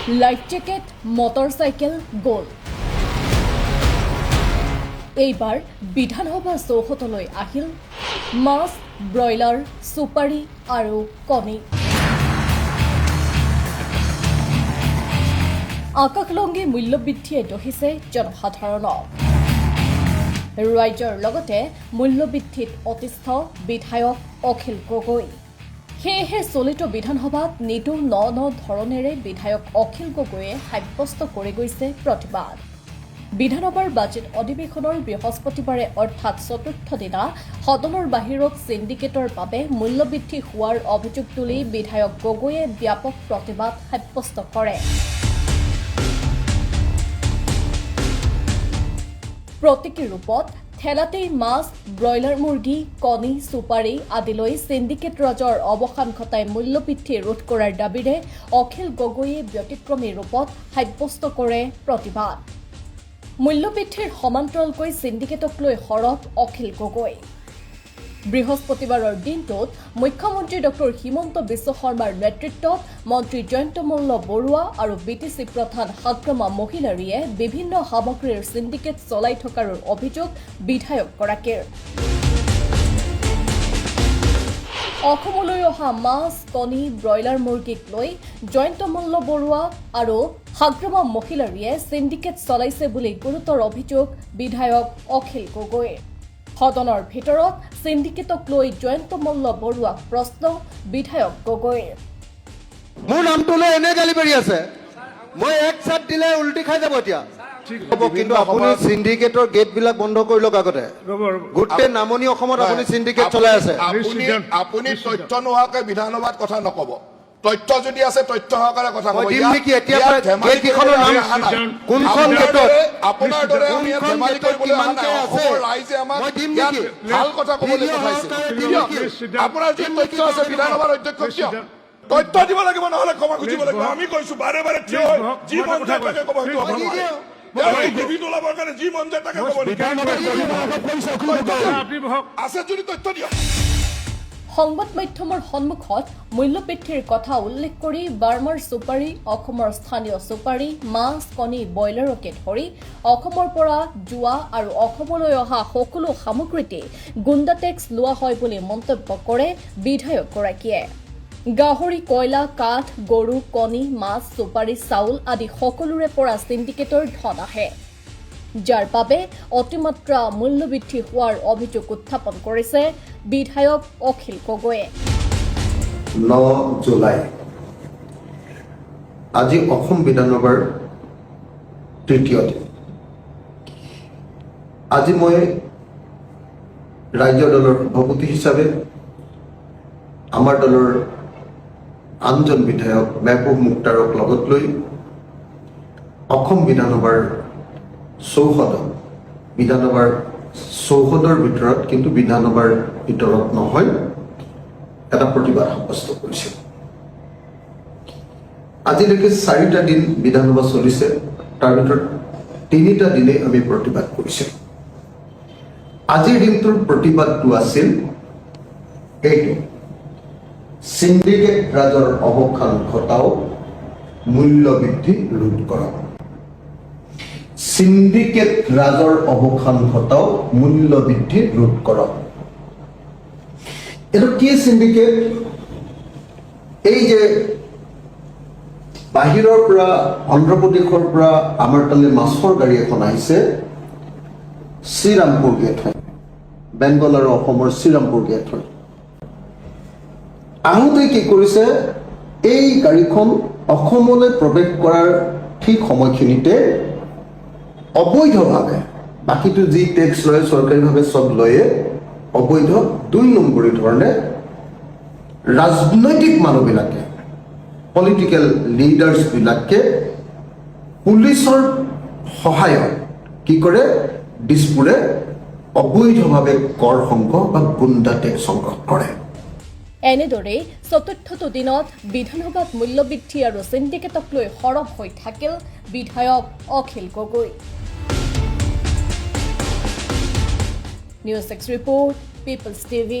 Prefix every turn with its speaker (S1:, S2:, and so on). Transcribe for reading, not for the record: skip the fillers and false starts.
S1: Life jacket, motorcycle গ'ল। এইবাৰ বিধানসভা চৌহদলৈ আহিল মাছ, ব্ৰইলাৰ, চুপাৰী আৰু কণী। আকাশলংঘী মূল্যবৃদ্ধিয়ে দহিছে জনসাধাৰণক। ৰাইজৰ লগতে মূল্যবৃদ্ধিত অতিষ্ঠ বিধায়ক অখিল গগৈ। সেয়েহে চলিত বিধানসভাত নিতৌ ন ন ধৰণেৰে বিধায়ক অখিল গগৈয়ে সাব্যস্ত কৰি গৈছে প্ৰতিবাদ। বিধানসভাৰ বাজেট অধিৱেশনৰ বৃহস্পতিবাৰে, অৰ্থাৎ চতুৰ্থ দিনা সদনৰ বাহিৰত চিণ্ডিকেটৰ বাবে মূল্যবৃদ্ধি হোৱাৰ অভিযোগ তুলি বিধায়ক গগৈয়ে ব্যাপক প্ৰতিবাদ সাব্যস্ত কৰে। প্ৰতীকী ৰূপত ঠেলাতেই মাছ, ব্ৰইলাৰ মুৰ্গী, কণী, চুপাৰী আদিলৈ চিণ্ডিকেট ৰাজৰ অৱসান ঘটাই মূল্যবৃদ্ধি ৰোধ কৰাৰ দাবীৰে অখিল গগৈয়ে ব্যতিক্ৰমী ৰূপত সাব্যস্ত কৰে প্ৰতিবাদ। মূল্যবৃদ্ধিৰ সমান্তৰালকৈ চিণ্ডিকেটক লৈ সৰব অখিল গগৈ। বৃহস্পতিবাৰৰ দিনটোত মুখ্যমন্ত্ৰী ডক্টৰ হিমন্ত বিশ্ব শৰ্মাৰ নেতৃত্বত মন্ত্ৰী জয়ন্ত মল্ল বৰুৱা আৰু বিটিচি প্ৰধান হাগ্ৰামা মহিলাৰীয়ে বিভিন্ন সামগ্ৰীৰ চিণ্ডিকেট চলাই থকাৰ অভিযোগ বিধায়কগৰাকীৰ। অসমলৈ অহা মাছ, কণী, ব্ৰইলাৰ মুৰ্গীক লৈ জয়ন্ত মল্ল বৰুৱা আৰু হাগ্ৰামা মহিলাৰীয়ে চিণ্ডিকেট চলাইছে বুলি গুৰুতৰ অভিযোগ বিধায়ক অখিল গগৈৰ। সদনৰ ভিতৰত চিণ্ডিকেটক লৈ জয়ন্ত মল্ল বৰুৱাক প্ৰশ্ন বিধায়ক গগৈৰ।
S2: মোৰ নামটো লৈ এনে গালি পাৰি আছে, মই এক চাট দিলে উল্টি খাই যাব এতিয়া। হ'ব, কিন্তু আপুনি চিণ্ডিকেটৰ গেটবিলাক বন্ধ কৰি লওক আগতে। গোটেই নামনি অসমত আপুনি চিণ্ডিকেট চলাই আছে।
S3: আপুনি তথ্য নোহোৱাকৈ বিধানসভাত কথা নকব। তথ্য যদি আছে, তথ্য সহকাৰে কথা
S2: মই
S3: ক'ব।
S2: দিম নেকি এতিয়া গেটকেইখনৰ নাম? কোনখন গেটত
S3: আপোনাৰ দৰে আমি ইয়াত
S2: কোনখন
S3: ধেমালি
S2: গেটত
S3: কৰিবলৈ অহা নাই।
S2: কিমানকে আছে?
S3: অসমৰ ৰাইজে আমাক
S2: মই দিম
S3: ইয়াত
S2: নেকি?
S3: ভাল কথা ক'বলৈ
S2: ভিডিঅ'
S3: পঠাইছে।
S2: সহকাৰে দিম
S3: দিয়ক।
S2: নেকি?
S3: আপোনাৰ যি
S2: দিম
S3: তথ্য
S2: নেকি?
S3: আছে, বিধানসভাৰ অধ্যক্ষক দিয়ক। তথ্য দিব লাগিব, নহ'লে ক্ষমা খুজিব লাগিব। আমি কৈছো, বাৰে বাৰে থিয় হৈ যি মন যায় তাকে ক'ব, সেইটো হ'ব
S2: মই দি
S3: নোৱাৰে।
S2: দিওঁ।
S3: তেওঁ টিভিত ওলাবৰ কাৰণে যি মন যায় তাকে ক'ব নেকি? আছে যদি তথ্য দিয়ক।
S1: সংবাদ মাধ্যমৰ সন্মুখত মূল্যবৃদ্ধিৰ কথা উল্লেখ কৰি বাৰ্মাৰ চুপাৰী, অসমৰ স্থানীয় চুপাৰী, মাছ, কণী, ব্ৰইলাৰকে ধৰি অসমৰ পৰা যোৱা আৰু অসমলৈ অহা সকলো সামগ্ৰীতে গুণ্ডা টেক্স লোৱা হয় বুলি মন্তব্য কৰে বিধায়কগৰাকীয়ে। গাহৰি, কয়লা, কাঠ, গৰু, কণী, মাছ, চুপাৰী, চাউল আদি সকলোৰে পৰা চিণ্ডিকেটৰ ধন আহে, যাৰ বাবে অতিমাত্ৰা মূল্যবৃদ্ধি হোৱাৰ অভিযোগ উত্থাপন কৰিছে বিধায়ক অখিল গগৈয়ে।
S2: 9 জুলাই, আজি অসম বিধানসভাৰ তৃতীয় দিন। আজি মই ৰাইজৰ দলৰ সভাপতি হিচাপে আমাৰ দলৰ আনজন বিধায়ক মেহবুব মুক্তাৰক লগত লৈ অসম বিধানসভাৰ চৌহদত, বিধানসভাৰ চৌহদৰ ভিতৰত কিন্তু বিধানসভাৰ ভিতৰত নহয়, এটা প্ৰতিবাদ সাব্যস্ত কৰিছিল। আজিলৈকে চাৰিটা দিন বিধানসভা চলিছে, তাৰ ভিতৰত তিনিটা দিনেই আমি প্ৰতিবাদ কৰিছিলোঁ। আজিৰ দিনটোৰ প্ৰতিবাদটো আছিল এইটো: চিণ্ডিকেট ৰাজৰ অৱসান ঘটাও, মূল্যবৃদ্ধি ৰোধ কৰক। চিণ্ডিকেট ৰাজৰ অৱসান ঘটাও, মূল্যবৃদ্ধি ৰোধ কৰক। এইটো কি চিণ্ডিকেট? এই যে বাহিৰৰ পৰা, অন্ধ্ৰপ্ৰদেশৰ পৰা আমাৰ তালৈ মাছৰ গাড়ী এখন আহিছে, শ্ৰীৰামপুৰ গেট হয়, বেংগল আৰু অসমৰ শ্ৰীৰামপুৰ গেট হয়। আহোঁতে কি কৰিছে, এই গাড়ীখন অসমলৈ প্ৰৱেশ কৰাৰ ঠিক সময়খিনিতে অবৈধভাৱে, বাকীটো যি টেক্স লয় চৰকাৰীভাৱে চব লয়ে, অবৈধ দুই নম্বৰী ধৰণে ৰাজনৈতিক মানুহবিলাকে, পলিটিকেল লিডাৰ্ছবিলাকে পুলিচৰ সহায়ত কি কৰে, দিছপুৰে অবৈধভাৱে কৰ সংগ্ৰহ বা গুণ্ডা টেক্স সংগ্ৰহ কৰে।
S1: এনেদৰেই চতুৰ্থটো দিনত বিধানসভাত মূল্যবৃদ্ধি আৰু চিণ্ডিকেটক লৈ সৰব হৈ থাকিল বিধায়ক Akhil Gogoi. News desk report, People's TV.